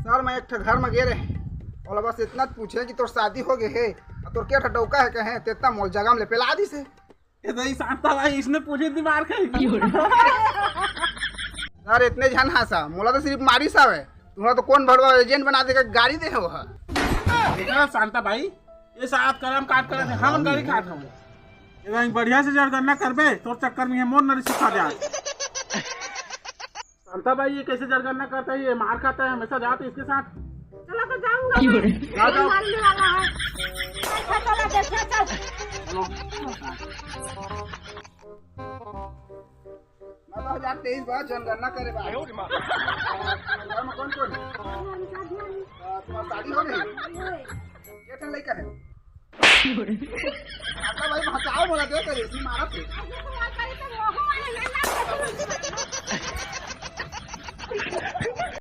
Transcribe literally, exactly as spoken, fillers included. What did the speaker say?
Sir, मैं एक ठो घर में गे रहे, ओला बस इतना पूछे कि तोर शादी हो गए हे, अउ तोर के ठो डौका हे कहे, तेतना मोल जगह में ले पेला दिस हे। ए दई शांता भाई, इसने पूछे दिमाग है। सर, इतने झन हाँसा, मोला तो सिर्फ मारिस हवे, तुम्हारा तो कौन भड़वा एजेंट बना देकर गाड़ी दे हो हा। देखा शांता भाई, ये साथ करम काट कर हम गाड़ी खात हवे। ये भाई बढ़िया से जनगणना करबे, तोर चक्कर में ये मोर नरी सिखा दे आज। शांता भाई, ये कैसे जनगणना करता है? ये मार खाता है, हमेशा जाते इसके साथ। चलो तो जाऊंगा मैं। जाओ, जाओ। मारने वाला है। चल, चल, चल, चल, चल। चलो। मैं तो हजार तेईस बार जनगणना करे बा। घर में कौन कौन है? तुम्हारी शादी हो गई? ये ठन लइका है। शांता भाई, बचाओ मोला, दे करे, इसी मारत है।